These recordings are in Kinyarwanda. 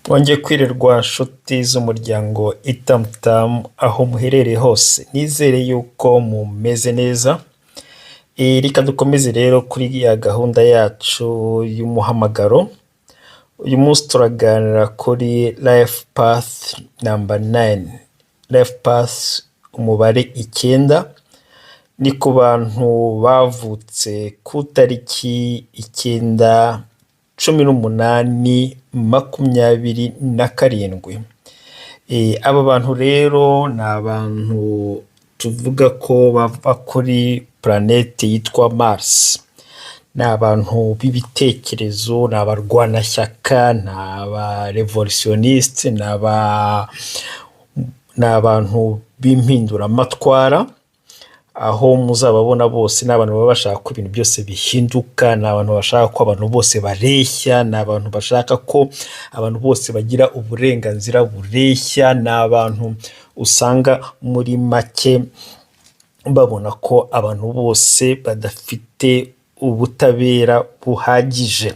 Mwongeye kwirirwa nshuti z'umuryango Itamutamu aho muherereye hose, nizere yuko mumeze neza. Reka dukomeze rero kuri ya gahunda yacu y'umuhamagaro. Uyu munsi turaganira kuri life path number 9, life path umubare 9, ni ku bantu bavutse ku tariki 9, 18, 27. Aba bantu rero ni abantu tuvuga ko bava kuri planète yitwa Mars. Ni abantu b'ibitekerezo, ni abarwanashyaka, ni aba révolutionnistes, ni abantu b'impinduramatwara, aho muzababona bose ni abantu baba bashaka ko ibintu byose bihinduka, ni abantu bashaka ko abantu bose bareshya, ni abantu bashaka ko abantu bose bagira uburenganzira bureshya, ni abantu usanga muri make babona ko abantu bose badafite ubutabera buhagije.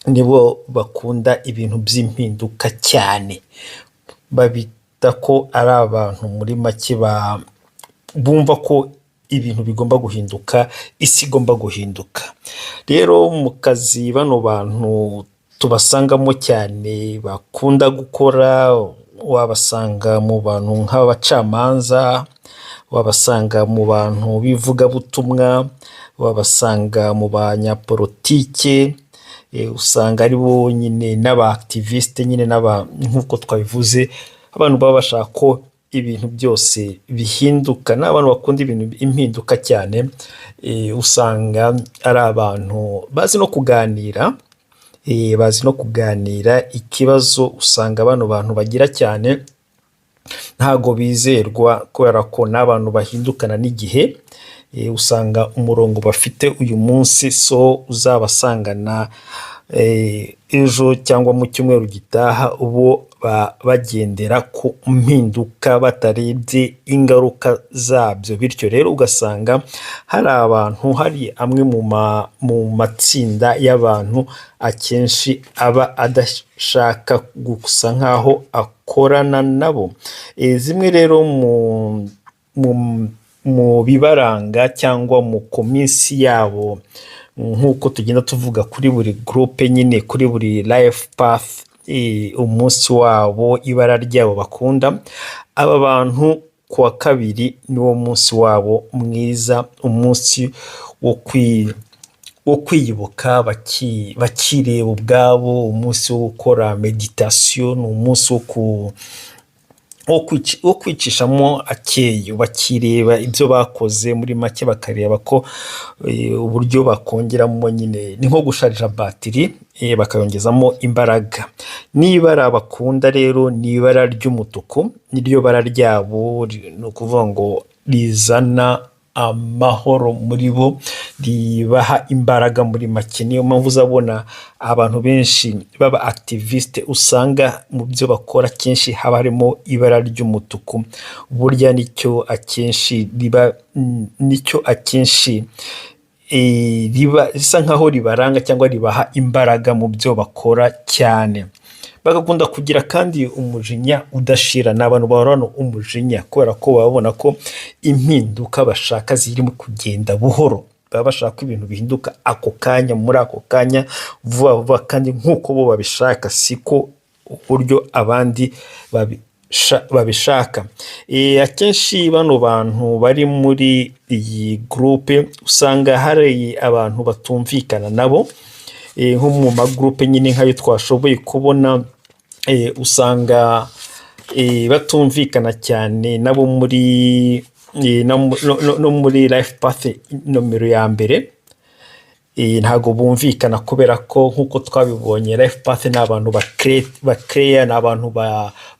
Nibo bakunda ibintu by'impinduka cyane, babita ko ari abantu muri make bumva ko ibintu bigomba guhinduka, isi igomba guhinduka. Rero mu kazi bano bantu tubasangamo cyane bakunda gukora, wabasanga mu bantu nk'abacamanza, wabasanga mu bantu b'ivugabutumwa, wabasanga mu banyapolitike, usanga ari bo nyine n'aba activistes nyine, nk'uko twabivuze, abantu baba bashaka ko ibintu byose bihinduka. Ni abantu bakunda ibintu impinduka cyane, usanga ari abantu bazi no kuganira, bazi no kuganira. Ikibazo usanga bano bantu bagira cyane, ntago bizerwa kubera ko ni abantu bahindukana n'igihe. Usanga umurongo bafite uyu munsi so uzabasangana ejo cyangwa mu cyumweru gitaha, bo bagendera ku mpinduka batarebye ingaruka zabyo. Bityo rero ugasanga hari abantu, hari amwe mu matsinda y'abantu akenshi aba adashaka gusa nk'aho akorana nabo. Zimwe rero mu bibaranga cyangwa ku minsi yabo, nk'uko tugenda tuvuga kuri buri groupe nyine, kuri buri life path, umunsi wabo, ibara ryabo bakunda, aba bantu ku wa kabiri niwo munsi wabo mwiza, umunsi wo kwibuka, bakireba ubwabo, umunsi wo gukora méditation, ni umunsi wo kwicishamo akeyo, bakireba ibyo bakoze muri make, bakareba ko uburyo bakongeramo nyine, ni nko gusharija batiri, bakayongezamo imbaraga. N'ibara bakunda rero ni ibara ry'umutuku, niryo bara ryabo, ni ukuvuga ngo rizana amahoro muri bo, ribaha imbaraga muri make. Niyo mpamvu uzabona abantu benshi baba activistes usanga mu byo bakora kenshi haba harimo ibara ry'umutuku. Burya nicyo akenshi riba, nicyo akenshi riba risa nkaho ribaranga cyangwa ribaha imbaraga mu byo bakora cyane. Bagakunda kugira kandi umujinya udashira, ni abantu bahorana umujinya kubera ko baba babona ko impinduka bashaka zirimo kugenda buhoro. Baba bashaka ko ibintu bihinduka ako kanya, muri ako kanya, vuba vuba, kandi nk'uko bo babishaka, siko uburyo abandi babishaka. Akenshi bano bantu bari muri iyi groupe usanga hari abantu batumvikana nabo, nko mu ma groupes nyine nk'ayo twashoboye kubona, usanga batumvikana cyane nabo muri no muri life path nomero ya mbere. Ntabwo bumvikana kubera ko nk'uko twabibonye, life path ni abantu bakereya, ni abantu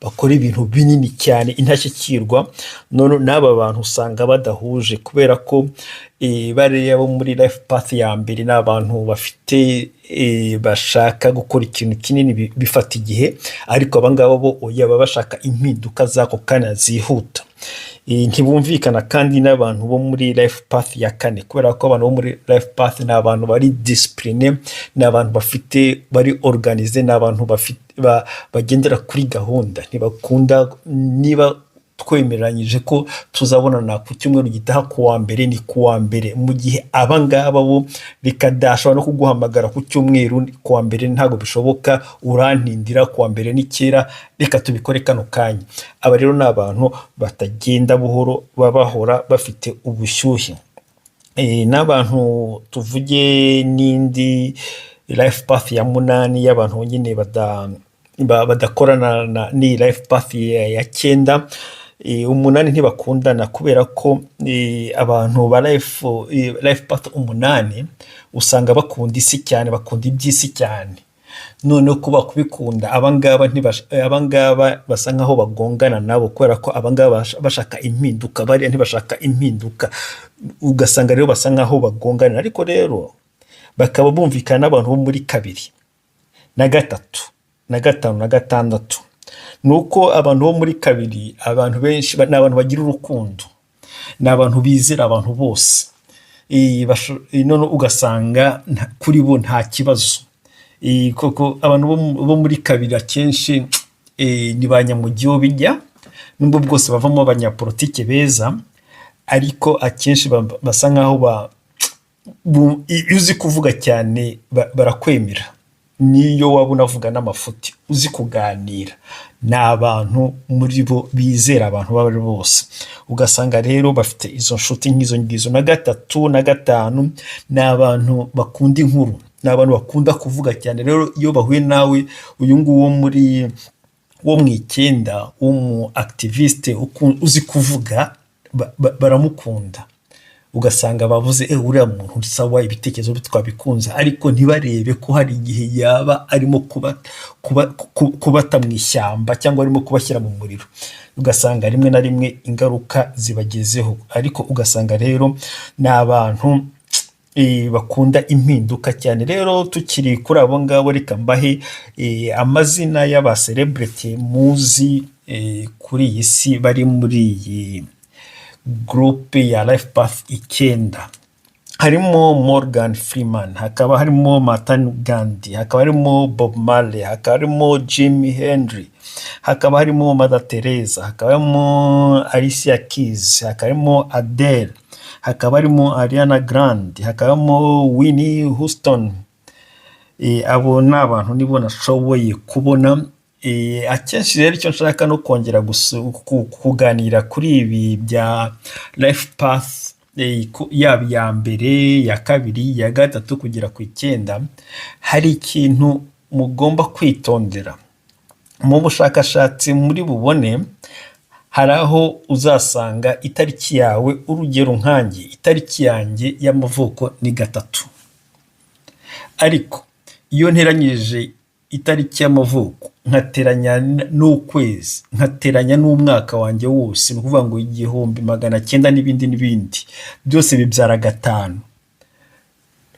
bakora ibintu binini cyane, intashyikirwa. None n'aba bantu usanga badahuje kubera ko bariya bo muri life path ya mbere ni abantu bafite, bashaka gukora ikintu kinini bifata igihe, ariko aba ngaba bo oya, baba bashaka impinduka z'ako kanya zihuta. Ntibumvikana kandi n'abantu bo muri life path ya kane, kubera ko abantu bo muri life path ni abantu bari discipline, ni abantu bafite bari organisé, ni abantu bafite bagendera kuri gahunda. Ntibakunda, niba twemeranyije ko tuzabonana ku cyumweru gitaha ku wa mbere, ni ku wa mbere. Mu gihe aba ngaba bo reka dashobora no kuguhamagara ku cyumweru, ku wa mbere ntabwo bishoboka, urantindira, ku wa mbere ni kera, reka tubikore kano kanya. Aba rero ni abantu batagenda buhoro, baba bahora bafite ubushyuhe. N'abantu tuvuge n'indi life path ya munani y'abantu nyine badakorana n'iyi life path ya cyenda. Umunani ntibakundana, kubera ko abantu ba life path umunani usanga bakunda isi cyane, bakunda iby'isi cyane. Noneho kuba kubikunda, abangaba abangaba basa nkaho bagongana nabo, kubera ko abangaba bashaka impinduka, bariya ntibashaka impinduka. Ugasanga rero basa nkaho bagongana, ariko rero bakaba bumvikana n'abantu bo muri kabiri na gatatu na gatanu na gatandatu. Ni uko abantu bo muri kabiri, abantu benshi ni abantu bagira urukundo, ni abantu bizera abantu bose. None ugasanga kuri bo nta kibazo. Koko abantu bo muri kabiri akenshi ni ba nyamujya bijya, nubwo bwose bavamo abanyapolitike beza, ariko akenshi basa nkaho iyo uzi kuvuga cyane barakwemera, niyo waba unavuga n'amafuti, uzi kuganira. Ni abantu muri bo bizera abantu abo ari bo bose. Ugasanga rero bafite izo nshuti nk'izo ngizo. Na gatatu na gatanu ni abantu bakunda inkuru, ni abantu bakunda kuvuga cyane. Rero iyo bahuye nawe, uyu nguyu wo muri wo mu icyenda w'umu activiste uzi kuvuga, baramukunda. Ugasanga bavuze: "Eh, uriya muntu sawa, ibitekerezo bye twabikunze," ariko ntibarebe ko hari igihe yaba arimo kubata mu ishyamba cyangwa arimo kubashyira mu muriro. Ugasanga rimwe na rimwe ingaruka zibagezeho. Ariko ugasanga rero ni abantu bakunda impinduka cyane. Rero tukiri kuri abo ngabo, reka mbahe amazina y'aba celebrity muzi kuri iyi si bari muri iyi groupe ya life path icyenda. Harimo Morgan Freeman, hakaba harimo Mahatma Gandhi, hakaba harimo Bob Marley, hakaba harimo Jimi Hendrix, hakaba harimo Mother Teresa, hakaba harimo Alicia Keys, hakaba harimo Adele, hakaba harimo Ariana Grande, hakaba harimo Whitney Houston. Abo ni abantu nibo nashoboye kubona. Akenshi rero icyo nshaka no kongera kuganira kuri ibi bya life path, yaba iya mbere, iya kabiri, iya gatatu kugera ku icyenda, hari ikintu mugomba kwitondera. Mu bushakashatsi muri bubone hari aho uzasanga itariki yawe. Urugero nkanjye, itariki yanjye y'amavuko ni 3, ariko iyo nteranyije itariki y'amavuko, nkateranya n'ukwezi, nkateranya n'umwaka wanjye wose, ni ukuvuga ngo 1900 n'ibindi n'ibindi, byose bibyara 5.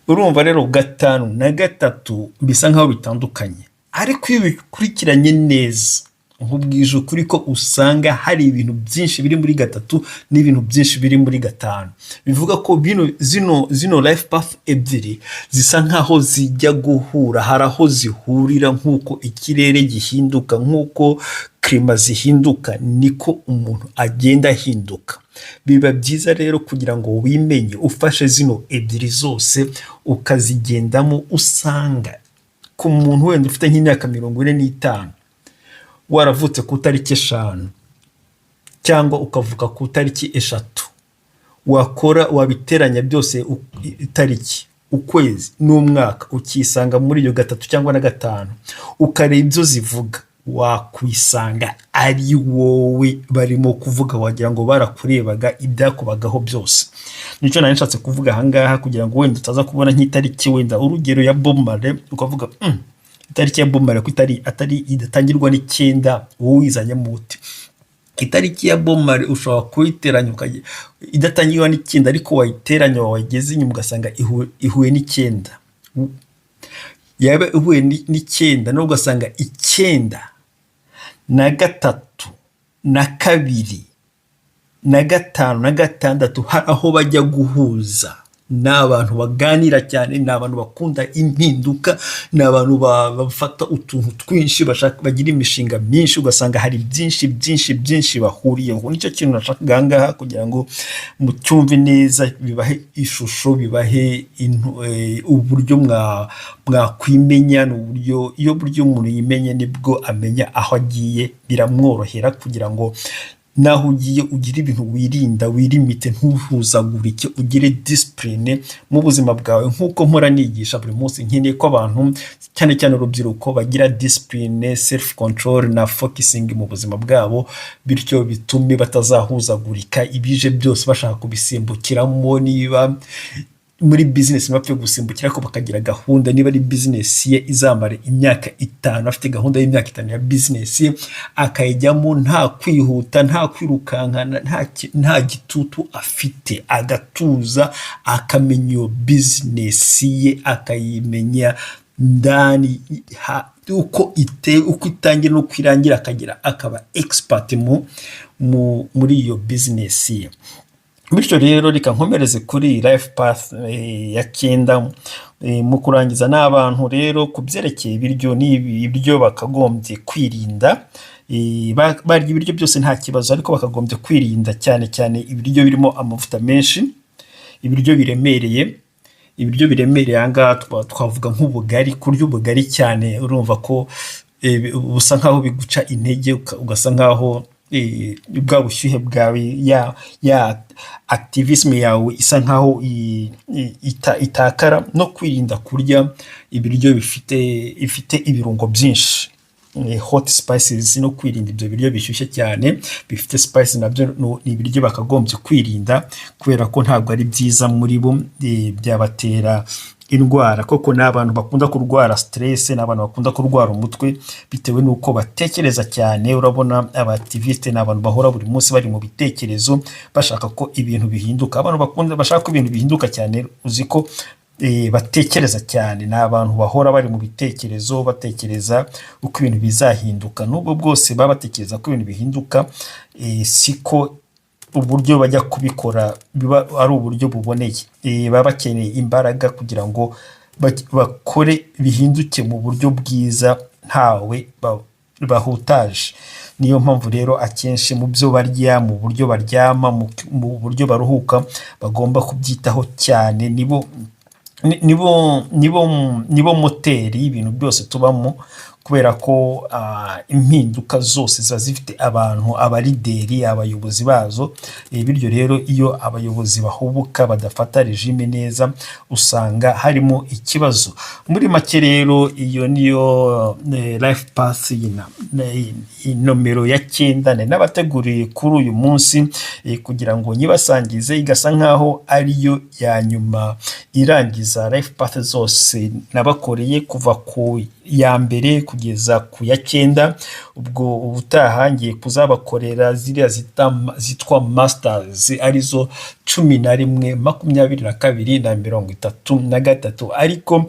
Urumva rero 5 na 3 bisa nkaho bitandukanye, ariko iyo bikurikiranye neza, nkubwije ukuri ko usanga hari ibintu byinshi biri muri 3 n'ibintu byinshi biri muri 5. Bivuga ko bino zino life path ebyiri zisa nkaho zijya guhura, hari aho zihurira. Nk'uko ikirere gihinduka, nk'uko climat zihinduka, niko umuntu agenda ahinduka. Biba byiza rero kugira ngo wimenye, ufashe zino ebyiri zose ukazigendamo. Usanga ku muntu wenda ufite nk'imyaka 45, waravutse ku itariki 5 cyangwa ukavuka ku itariki 3, wakora wabiteranya byose, itariki, ukwezi n'umwaka, ukisanga muri iyo 3 cyangwa na 5, ukareba ibyo zivuga, wakwisanga ari wowe barimo kuvuga, wagira ngo barakurebaga ibyakubagaho byose. Nicyo nari nshatse kuvuga ahangaha, kugira ngo wenda utaza kubona nk'itariki, wenda urugero ya Bob Marley, ukavuga: itariki ya Bob Marley ko itari atari idatangirwa n'icyenda, wowe wizanyemo ute?" Itariki ya Bob Marley ushobora kuyiteranya idatangirwa n'icyenda, ariko wayiteranya wayigeze inyuma ugasanga ihuye n'icyenda. Yaba ihuye n'icyenda, nubwo ugasanga icyenda na gatatu na kabiri. na gatanu na gatandatu hari aho bajya guhuza. Ni abantu baganira cyane, ni abantu bakunda impinduka, ni abantu bafata utuntu twinshi, bashaka, bagira imishinga myinshi, ugasanga hari byinshi byinshi byinshi bahuriyeho. Nicyo kintu nashakaga aha ngaha kugira ngo mucyumve neza, bibahe ishusho, bibahe uburyo mwakwimenya. Ni uburyo iyo buryo umuntu yimenye nibwo amenya aho agiye, biramworohera kugira ngo naho ugiye ugire ibintu wirinda, wirimite, ntuhuzagurike, ugire discipline mu buzima bwawe. Nk'uko mpora nigisha buri munsi, nkeneye ko abantu, cyane cyane urubyiruko, bagira discipline, self control na focusing mu buzima bwabo, bityo bitume batazahuzagurika, ibije byose bashaka kubisimbukiramo. Niba muri business, ntibapfe gusimbukira, ariko bakagira gahunda. Niba ari business ye izamara imyaka 5, afite gahunda y'imyaka 5 ya business ye, akayijyamo nta kwihuta, nta kwirukankana, nta gitutu afite, agatuza, akamenya iyo business ye, akayimenya ndani uko iteye, uko itangira n'uko irangira, akagira akaba expert muri iyo business ye. Bityo rero reka nkomereze kuri life path ya cyenda. Mu kurangiza, ni abantu rero ku byerekeye ibiryo, ni ibiryo bakagombye kwirinda. Barya ibiryo byose nta kibazo, ariko bakagombye kwirinda cyane cyane ibiryo birimo amavuta menshi, ibiryo biremereye. Ibiryo biremereye aha ngaha twavuga nk'ubugari. Kurya ubugari cyane, urumva ko busa nkaho biguca intege, ugasa nkaho bwa bushyuhe bwawe, ya activism yawe isa nkaho itakara. No kwirinda kurya ibiryo bifite ibirungo byinshi, hot spices, no kwirinda ibyo biryo bishyushye cyane bifite spice, nabyo ni ibiryo bakagombye kwirinda, kubera ko ntabwo ari byiza muri bo, byabatera indwara. Koko ni abantu bakunda kurwara stress, ni abantu bakunda kurwara umutwe bitewe n'uko batekereza cyane. Urabona aba activiste ni abantu bahora buri munsi bari mu bitekerezo, bashaka ko ibintu bihinduka. Abantu bakunda, bashaka ko ibintu bihinduka cyane, uzi ko batekereza cyane, ni abantu bahora bari mu bitekerezo, batekereza uko ibintu bizahinduka. Nubwo bwose baba batekereza ko ibintu bihinduka, siko uburyo bajya kubikora biba ari uburyo buboneye. Baba bakeneye imbaraga kugira ngo bakore bihinduke mu buryo bwiza ntawe bahutaje. Niyo mpamvu rero akenshi mu byo barya, mu buryo baryama, mu buryo baruhuka, bagomba kubyitaho cyane. Nibo moteri y'ibintu byose tubamo, kubera ko impinduka zose ziba zifite abantu, aba leader, abayobozi bazo. Bityo rero iyo abayobozi bahubuka, badafata regime neza, usanga harimo ikibazo. Muri make rero, iyo niyo life path nomero ya cyenda nari nabateguriye kuri uyu munsi kugira ngo nyibasangize, igasa nkaho ariyo ya nyuma irangiza life path zose nabakoreye kuva ku ya mbere kugeza ku ya cyenda. Ubwo ubutaha ngiye kuzabakorera ziriya zitwa masters, arizo 11, 22 na 33. Ariko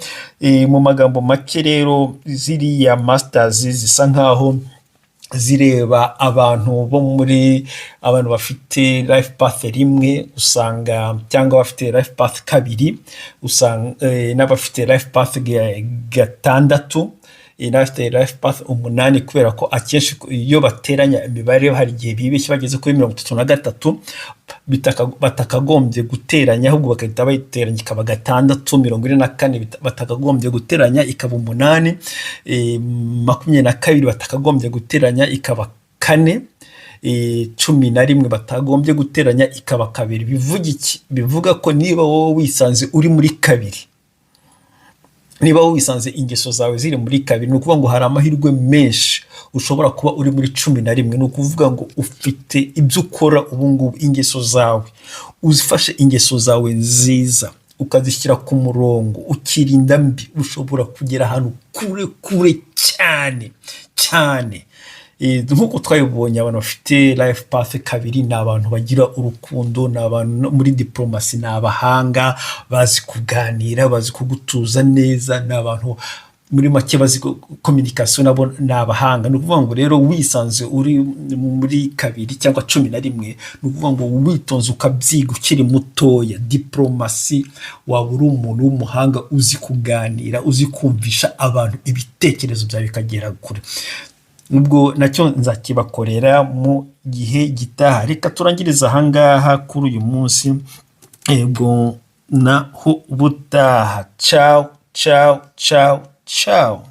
mu magambo make rero, ziriya masters zisa nkaho zireba abantu bo muri abantu bafite life path rimwe usanga, cyangwa bafite life path kabiri usanga, n'abafite life path gatandatu, n'abafite life path umunani, kubera ko akenshi iyo bateranya imibare hari igihe bibeshya bageze kuri 33 batakagombye guteranya, ahubwo bagahita bayiteranya ikaba gatandatu, 44 batakagombye guteranya ikaba umunani, 22 batakagombye guteranya ikaba kane, 11 batagombye guteranya ikaba kabiri. Bivuga iki? Bivuga ko niba wowe wisanze uri muri kabiri, niba wowe wisanze ingeso zawe ziri muri kabiri, ni ukuvuga ngo hari amahirwe menshi ushobora kuba uri muri 11. Ni ukuvuga ngo ufite ibyo ukora ubu ngubu, ingeso zawe, uzifashe ingeso zawe nziza ukazishyira ku murongo, ukirinda mbi, ushobora kugera ahantu kure kure cyane cyane. Nk'uko twabibonye, abantu bafite life path kabiri ni abantu bagira urukundo, ni abantu muri diporomasi, ni abahanga, bazi kuganira, bazi kugutuza neza, ni abantu Muri make bazi communication, nabo ni abahanga. Ni ukuvuga ngo rero wisanze uri muri 2 cyangwa 11, ni ukuvuga ngo witonze ukabyiga ukiri mutoya diporomasi, waba uri umuntu w'umuhanga, uzi kuganira, uzi kumvisha abantu ibitekerezo byawe bikagera kure. Ubwo nacyo nzakibakorera mu gihe gitaha. Reka turangirize ahangaha kuri uyu munsi. Ego, naho ubutaha. Ciao, ciao, ciao, ciao.